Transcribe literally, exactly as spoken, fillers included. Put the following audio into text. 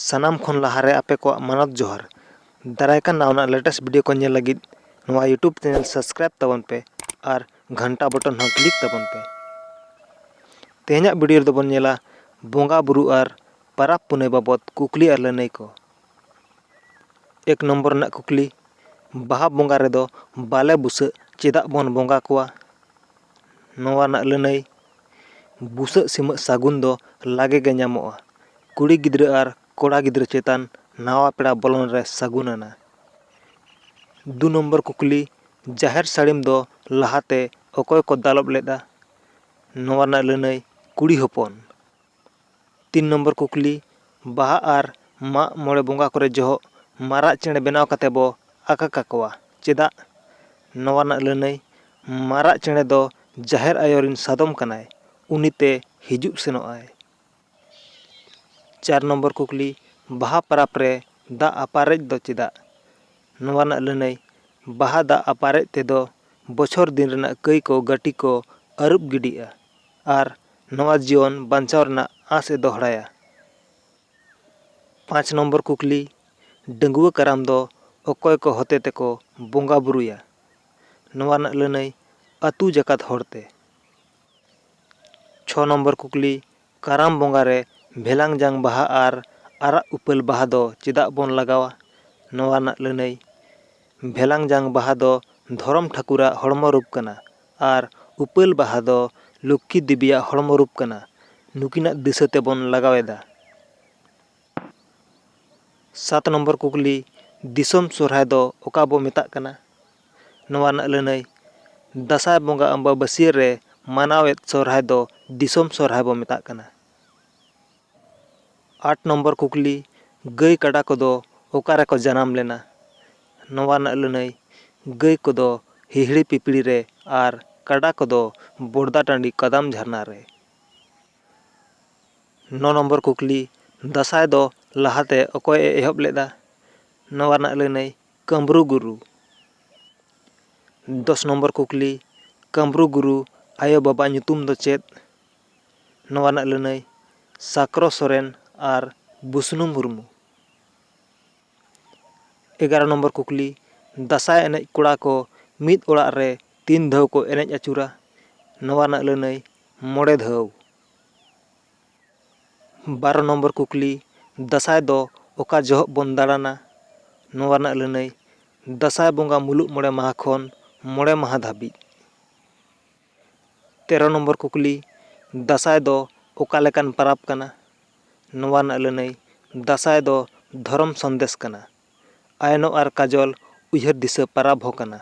ᱥᱟᱱᱟᱢ ᱠᱷᱚᱱ ᱞᱟᱦᱟᱨᱮ ᱟᱯᱮ ᱠᱚᱣᱟᱜ ᱢᱟᱱᱚᱛ ᱡᱚᱦᱟᱨ᱾ ᱫᱟᱨᱟᱭ ᱠᱟᱱ ᱱᱟᱣᱟᱱᱟᱜ latest video ᱠᱚ ᱧᱮᱞ ᱞᱟᱹᱜᱤᱫ ᱱᱚᱣᱟ YouTube channel subscribe ᱛᱟᱵᱚᱱ ᱯᱮ ᱟᱨ ᱜᱷᱟᱱᱴᱟ button ᱦᱚᱸ click ᱛᱟᱵᱚᱱ ᱯᱮ᱾ ᱛᱮᱦᱮᱧᱟᱜ video ᱨᱮᱫᱚ ᱵᱚᱱ ᱧᱮᱞᱟ ᱵᱚᱸᱜᱟ ᱵᱩᱨᱩ ᱟᱨ ᱯᱟᱨᱟᱵᱽ ᱯᱩᱱᱟᱹᱭ ᱵᱟᱵᱚᱫ ᱠᱩᱠᱞᱤ ᱟᱨ ᱞᱟᱹᱱᱟᱹᱭ ᱠᱚ᱾ ᱮᱠ ᱱᱚᱢᱵᱚᱨ ᱨᱮᱱᱟᱜ ᱠᱩᱠᱞᱤ, ᱵᱟᱦᱟ ᱵᱚᱸᱜᱟ ᱨᱮᱫᱚ ᱵᱟᱞᱮ ᱵᱩᱥᱟᱹᱜ ᱪᱮᱫᱟᱜ ᱵᱚᱱ ᱵᱚᱸᱜᱟ ᱠᱚᱣᱟ? ᱱᱚᱣᱟ ᱨᱮᱱᱟᱜ ᱞᱟᱹᱱᱟᱹᱭ, ᱵᱩᱥᱟᱹᱜ ᱥᱤᱢᱟᱹᱜ ᱥᱟᱹᱜᱩᱱ ᱫᱚ ᱞᱟᱜᱮ ᱜᱮ ᱧᱟᱢᱚᱜᱼᱟ᱾ ᱠᱩᱲᱤ ᱜᱤᱫᱽᱨᱟᱹ ᱟᱨ ᱠᱚᱲᱟ ᱜᱤᱫᱽᱨᱟᱹ ᱪᱮᱛᱟᱱ ᱱᱟᱣᱟ ᱯᱮᱲᱟ ᱵᱚᱞᱚᱱ ᱨᱮ ᱥᱟᱹᱜᱩᱱ ᱟᱱᱟ᱾ ᱫᱩ ᱱᱚᱢᱵᱚᱨ ᱠᱩᱠᱞᱤ, ᱡᱟᱦᱮᱨ ᱥᱟᱹᱲᱤᱢ ᱫᱚ ᱞᱟᱦᱟᱛᱮ ᱚᱠᱚᱭ ᱠᱚ ᱫᱟᱞᱚᱵ ᱞᱮᱫᱟ? ᱱᱚᱣᱟ ᱨᱮᱱᱟᱜ ᱞᱟᱹᱱᱟᱹᱭ, ᱠᱩᱲᱤ ᱦᱚᱯᱚᱱ᱾ ᱛᱤᱱ ᱱᱚᱢᱵᱚᱨ ᱠᱩᱠᱞᱤ, ᱵᱟᱦᱟ ᱟᱨ ᱢᱟᱜ ᱢᱚᱬᱮ ᱵᱚᱸᱜᱟ ᱠᱚᱨᱮ ᱡᱚᱦᱚᱜ ᱢᱟᱨᱟᱜ ᱪᱮᱬᱮ ᱵᱮᱱᱟᱣ ᱠᱟᱛᱮ ᱵᱚ ᱟᱠᱟ ᱠᱟᱠᱚᱣᱟ, ᱪᱮᱫᱟᱜ? ᱱᱚᱣᱟ ᱨᱮᱱᱟᱜ ᱞᱟᱹᱱᱟᱹᱭ, ᱢᱟᱨᱟᱜ ᱪᱮᱬᱮ ᱫᱚ ᱡᱟᱦᱮᱨ ᱟᱭᱳ ᱨᱤᱱ ᱥᱟᱫᱚᱢ ᱠᱟᱱᱟᱭ, ᱩᱱᱤᱛᱮ ᱦᱤᱡᱩᱜ ᱥᱮᱱᱚᱜ ᱟᱭ᱾ ᱪᱟᱨ ᱱᱚᱢᱵᱚᱨ ᱠᱩᱠᱞᱤ, ᱵᱟᱦᱟ ᱯᱟᱨᱟᱵᱽ ᱨᱮ ᱫᱟᱜ ᱟᱯᱟᱨᱮᱡ ᱫᱚ ᱪᱮᱫᱟᱜ? ᱱᱚᱣᱟ ᱨᱮᱱᱟᱜ ᱞᱟᱹᱱᱟᱹᱭ, ᱵᱟᱦᱟ ᱫᱟᱜ ᱟᱯᱟᱨᱮᱡ ᱛᱮᱫᱚ ᱵᱚᱪᱷᱚᱨ ᱫᱤᱱ ᱨᱮᱱᱟᱜ ᱠᱟᱹᱭ ᱠᱚ ᱜᱟᱹᱴᱤ ᱠᱚ ᱟᱹᱨᱩᱵ ᱜᱤᱰᱤᱜᱼᱟ ᱟᱨ ᱱᱚᱣᱟ ᱡᱤᱭᱚᱱ ᱵᱟᱧᱪᱟᱣ ᱨᱮᱱᱟᱜ ᱟᱸᱥ ᱮ ᱫᱚᱦᱲᱟᱭᱟ᱾ ᱯᱟᱸᱪ ᱱᱚᱢᱵᱚᱨ ᱠᱩᱠᱞᱤ, ᱰᱟᱺᱜᱩᱣᱟᱹ ᱠᱟᱨᱟᱢ ᱫᱚ ᱚᱠᱚᱭ ᱠᱚ ᱦᱚᱛᱮ ᱛᱮᱠᱚ ᱵᱚᱸᱜᱟ ᱵᱩᱨᱩᱭᱟ? ᱱᱚᱣᱟ ᱨᱮᱱᱟᱜ ᱞᱟᱹᱱᱟᱹᱭ, ᱟᱹᱛᱩ ᱡᱟᱠᱟᱛ ᱦᱚᱲᱛᱮ᱾ ᱪᱷᱚ ᱱᱚᱢᱵᱚᱨ ᱠᱩᱠᱞᱤ, ᱠᱟᱨᱟᱢ ᱵᱚᱸᱜᱟ ᱨᱮ ᱵᱷᱮᱞᱟᱝ ᱡᱟᱝ ᱵᱟᱦᱟ ᱟᱨ ᱟᱨᱟᱜ ᱩᱯᱟᱹᱞ ᱵᱟᱦᱟ ᱫᱚ ᱪᱮᱫᱟᱜ ᱵᱚᱱ ᱞᱟᱜᱟᱣᱟ? ᱱᱚᱣᱟ ᱨᱮᱱᱟᱜ ᱞᱟᱹᱱᱟᱹᱭ, ᱵᱷᱮᱞᱟᱝ ᱡᱟᱝ ᱵᱟᱦᱟ ᱫᱚ ᱫᱷᱚᱨᱚᱢ ᱴᱷᱟᱹᱠᱩᱨᱟᱜ ᱦᱚᱲᱢᱚ ᱨᱩᱯ ᱠᱟᱱᱟ ᱟᱨ ᱩᱯᱟᱹᱞ ᱵᱟᱦᱟ ᱫᱚ ᱞᱚᱠᱠᱷᱤ ᱫᱮᱵᱤᱭᱟᱜ ᱦᱚᱲᱢᱚ ᱨᱩᱯ ᱠᱟᱱᱟ᱾ ᱱᱩᱠᱤᱱᱟᱜ ᱫᱤᱥᱟᱹ ᱛᱮᱵᱚᱱ ᱞᱟᱜᱟᱣ ᱮᱫᱟ᱾ ᱥᱟᱛ ᱱᱚᱢᱵᱚᱨ ᱠᱩᱠᱞᱤ, ᱫᱤᱥᱚᱢ ᱥᱚᱨᱦᱟᱭ ᱫᱚ ᱚᱠᱟ ᱵᱚ ᱢᱮᱛᱟᱜ ᱠᱟᱱᱟ? ᱱᱚᱣᱟ ᱨᱮᱱᱟᱜ ᱞᱟᱹᱱᱟᱹᱭ, ᱫᱟᱸᱥᱟᱭ ᱵᱚᱸᱜᱟ ᱟᱢᱵᱟᱵᱟᱹᱥᱭᱟᱹ ᱨᱮ ᱢᱟᱱᱟᱣᱮᱫ ᱥᱚᱨᱦᱟᱭ ᱫᱚ ᱫᱤᱥᱚᱢ ᱥᱚᱨᱦᱟᱭ ᱵᱚ ᱢᱮᱛᱟᱜ ᱠᱟᱱᱟ᱾ ᱟᱴ ᱱᱚᱢᱵᱚᱨ ᱠᱩᱠᱞᱤ, ᱜᱟᱹᱭ ᱠᱟᱰᱟ ᱠᱚᱫᱚ ᱚᱠᱟ ᱨᱮᱠᱚ ᱡᱟᱱᱟᱢ ᱞᱮᱱᱟ? ᱱᱚᱣᱟ ᱨᱮᱱᱟᱜ ᱞᱟᱹᱱᱟᱹᱭ, ᱜᱟᱹᱭ ᱠᱚᱫᱚ ᱦᱤᱦᱤᱲᱤ ᱯᱤᱯᱤᱲᱤ ᱨᱮ ᱟᱨ ᱠᱟᱰᱟ ᱠᱚᱫᱚ ᱵᱚᱲᱫᱟ ᱴᱟᱺᱰᱤ ᱠᱟᱫᱟᱢ ᱡᱷᱟᱨᱱᱟ ᱨᱮ᱾ ᱱᱚ ᱱᱚᱢᱵᱚᱨ ᱠᱩᱠᱞᱤ, ᱫᱟᱸᱥᱟᱭ ᱫᱚ ᱞᱟᱦᱟᱛᱮ ᱚᱠᱚᱭ ᱮ ᱮᱦᱚᱵ ᱞᱮᱫᱟ? ᱱᱚᱣᱟ ᱨᱮᱱᱟᱜ ᱞᱟᱹᱱᱟᱹᱭ, ᱠᱟᱹᱢᱨᱩ ᱜᱩᱨᱩ᱾ ᱫᱚᱥ ᱱᱚᱢᱵᱚᱨ ᱠᱩᱠᱞᱤ, ᱠᱟᱹᱢᱨᱩ ᱜᱩᱨᱩ ᱟᱭᱳ ᱵᱟᱵᱟ ᱧᱩᱛᱩᱢ ᱫᱚ ᱪᱮᱫ? ᱱᱚᱣᱟ ᱨᱮᱱᱟᱜ ᱞᱟᱹᱱᱟᱹᱭ, ᱥᱟᱠᱨᱚ ᱥᱚᱨᱮᱱ ᱟᱨ ᱵᱩᱥᱱᱩ ᱢᱩᱨᱢᱩ᱾ ᱮᱜᱟᱨᱚ ᱱᱚᱢᱵᱚᱨ ᱠᱩᱠᱞᱤ, ᱫᱟᱸᱥᱟᱭ ᱮᱱᱮᱡ ᱠᱚᱲᱟ ᱠᱚ ᱢᱤᱫ ᱚᱲᱟᱜ ᱨᱮ ᱛᱤᱱ ᱫᱷᱟᱣ ᱠᱚ ᱮᱱᱮᱡ ᱟᱹᱪᱩᱨᱟ? ᱱᱚᱣᱟ ᱨᱮᱱᱟᱜ ᱞᱟᱹᱱᱟᱹᱭ ᱢᱚᱬᱮ ᱫᱷᱟᱣ᱾ ᱵᱟᱨᱚ ᱱᱚᱢᱵᱚᱨ ᱠᱩᱠᱞᱤ, ᱫᱟᱸᱥᱟᱭ ᱫᱚ ᱚᱠᱟ ᱡᱚᱦᱚᱜ ᱵᱚᱱ ᱫᱟᱬᱟᱱᱟ? ᱱᱚᱣᱟ ᱨᱮᱱᱟᱜ ᱞᱟᱹᱱᱟᱹᱭ, ᱫᱟᱸᱥᱟᱭ ᱵᱚᱸᱜᱟ ᱢᱩᱞᱩᱜ ᱢᱚᱬᱮ ᱢᱟᱦᱟ ᱠᱷᱚᱱ ᱢᱚᱬᱮ ᱢᱟᱦᱟ ᱫᱷᱟᱹᱵᱤᱡ᱾ ᱛᱮᱨᱚ ᱱᱚᱢᱵᱚᱨ ᱠᱩᱠᱞᱤ, ᱫᱟᱸᱥᱟᱭ ᱫᱚ ᱚᱠᱟ ᱞᱮᱠᱟᱱ ᱯᱟᱨᱟᱵᱽ ᱠᱟᱱᱟ? ᱱᱚᱣᱟ ᱨᱮᱱᱟᱜ ᱞᱟᱹᱱᱟᱹᱭ, ᱫᱟᱸᱥᱟᱭ ᱫᱚ ᱫᱷᱚᱨᱚᱢ ᱥᱚᱱᱫᱮᱥ ᱠᱟᱱᱟ᱾ ᱟᱭᱱᱚᱢ ᱟᱨ ᱠᱟᱡᱚᱞ ᱩᱭᱦᱟᱹᱨ ᱫᱤᱥᱟᱹ ᱯᱟᱨᱟᱵᱽ ᱦᱚᱸ ᱠᱟᱱᱟ᱾